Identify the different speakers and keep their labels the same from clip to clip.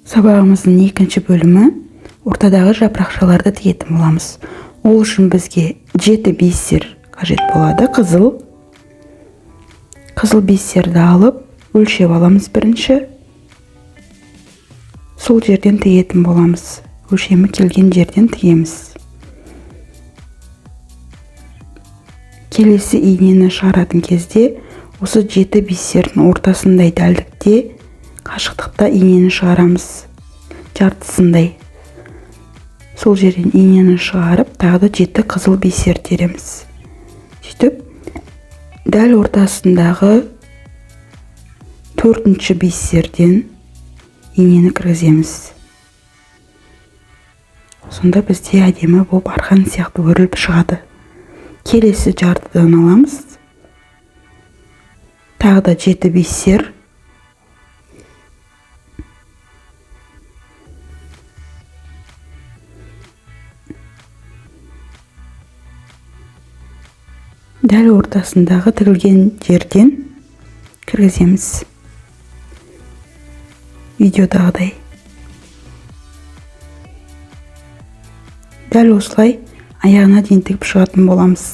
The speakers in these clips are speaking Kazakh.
Speaker 1: Сабағымыздың екінші бөлімі ортадағы жапырақшаларды тігетін боламыз. Ол үшін бізге 7 бисер қажет болады. Қызыл. Қызыл бисерді алып, өлшеп аламыз бірінші. Сол жерден тігетін боламыз. Өлшемі келген жерден тігеміз. Келесі инені шығаратын кезде осы 7 бисердің ортасындай дәлдікте қашықтықта инені шығарамыз. Жартысындай. Сол жерден инені шығарып, тағы да 7 қызыл бисер тереміз. Сөйтіп, дәл ортасындағы 4-ші бисерден инені кіргіземіз. Сонда бізде әдемі болып арқан сияқты өріліп шығады. Келесі жартыдан аламыз. Тағы да 7 бисер. Дәл ортасындағы тігілген жерден кіргіземіз. Видеодағыдай. Дәл осылай аяғына дейін тігіп шығатын боламыз.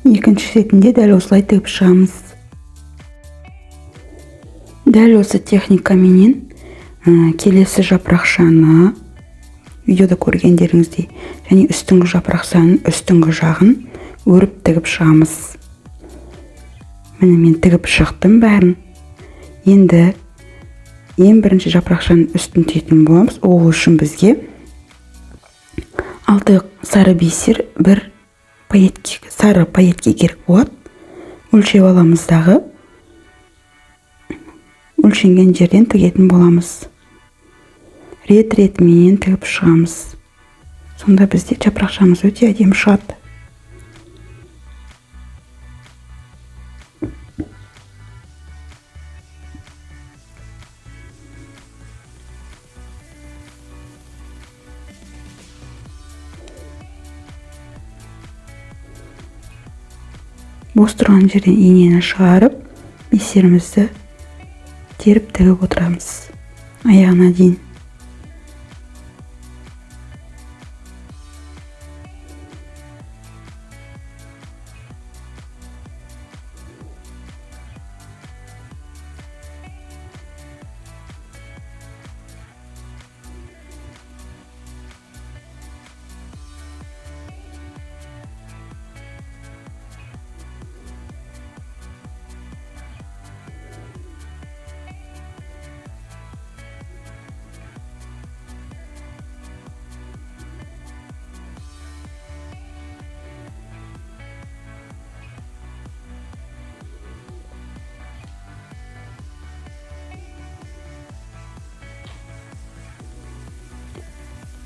Speaker 1: Екінші шетінде дәл осылай тігіп шығамыз. Дәл осы техникаменен келесі жапырақшаны видеода көргендеріңіздей және үстіңгі жапырақшаның үстіңгі жағын өріп тігіп шығамыз. Міне мен тігіп шықтым бәрін. Енді ең бірінші жапырақшаның үстін тігетін боламыз. Ол үшін бізге 6 сары бисер, бір пайетке, сары пайетке керек болады. Өлшеп аламыз дағы, өлшенген жерден тігетін боламыз. Рет-ретіменен тігіп шығамыз. Сонда бізде жапырақшамыз өте әдемі шығады. Бос тұрған жерден инені шығарып, бисерімізді теріп тігіп отырамыз аяғына дейін.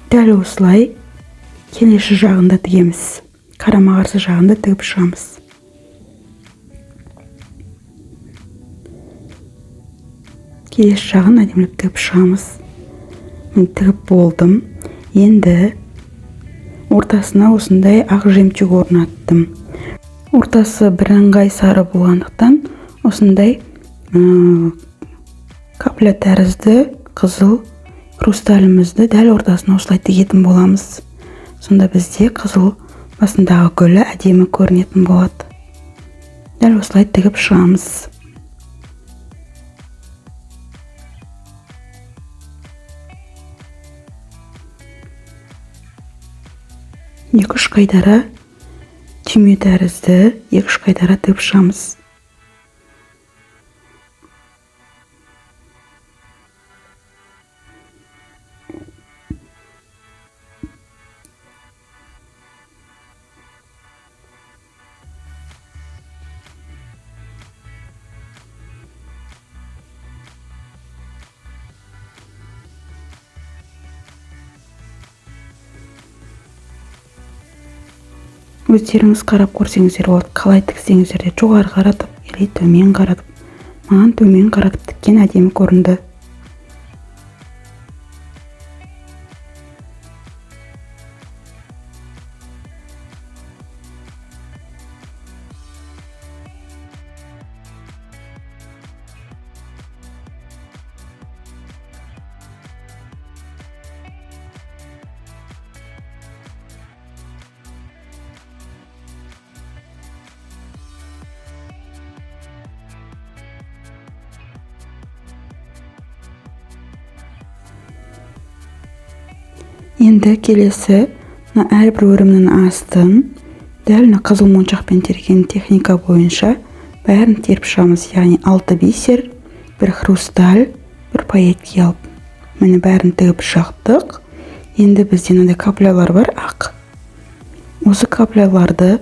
Speaker 1: Дәл осылай келесі жағында тігеміз. Қарама-қарсы жағында тігіп шығамыз. Келесі жағын әдемілеп тігіп шығамыз. Мен тігіп болдым. Енді ортасына осындай ақ жемчуг орнаттым. Ортасы бірыңғай сары болғандықтан осындай Капля тәрізді қызыл хрусталімізді дәл ортасына осылай тігетін боламыз. Сонда бізде қызыл басындағы гүлі әдемі көрінетін болады. Дәл осылай тігіп шығамыз. Екі-үш қайтара түйме тәрізді екі-үш қайтара тігіп шығамыз. Өздеріңіз қарап көрсеңіздер болады, қалай тіксеңіздер де жоғары қаратып, или төмен қаратып. Маған төмен қаратып тіккен әдемі көрінді. Енді келесі мына әрбір өрімнің астын дәл мына қызыл моншақпен терген техника бойынша бәрін теріп шығамыз. Яғни 6 бисер, бір хрусталь, бір пайетки алып. Міне бәрін тігіп шықтық. Енді бізде мынандай каплялар бар, ақ. Осы капляларды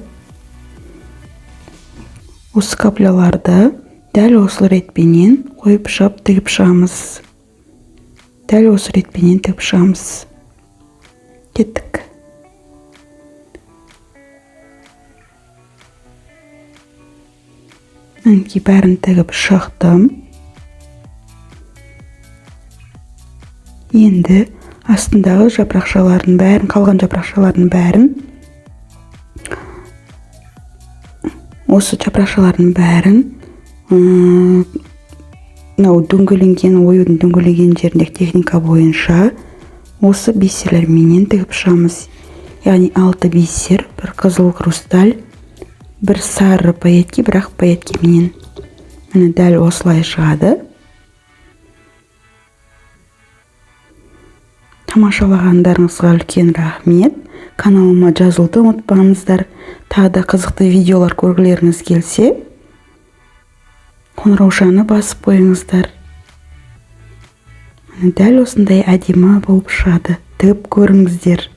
Speaker 1: дәл осы ретпенен қойып шығып тігіп шығамыз. Дәл осы ретпенен тігіп шығамыз. Кеттік. Мінекей бәрін тігіп шықтым. Енді астындағы жапырақшалардың бәрін, қалған жапырақшалардың бәрін, осы жапырақшалардың бәрін, мынау дөңгеленген, оюдың дөңгеленген жеріндегі техника бойынша осы бисерлерменен тігіп шығамыз. Яғни 6 бисер, бір қызыл хрусталь, бір сары пайетки, бірақ пайеткименен. Міне дәл осылай шығады. Тамашалағандарыңызға үлкен рахмет. Каналыма жазылуды ұмытпаңыздар. Тағы да қызықты видеолар көргілеріңіз келсе, қоңыраушаны басып қойыңыздар. Міне дәл осындай әдемі болып шығады. Тігіп көріңіздер.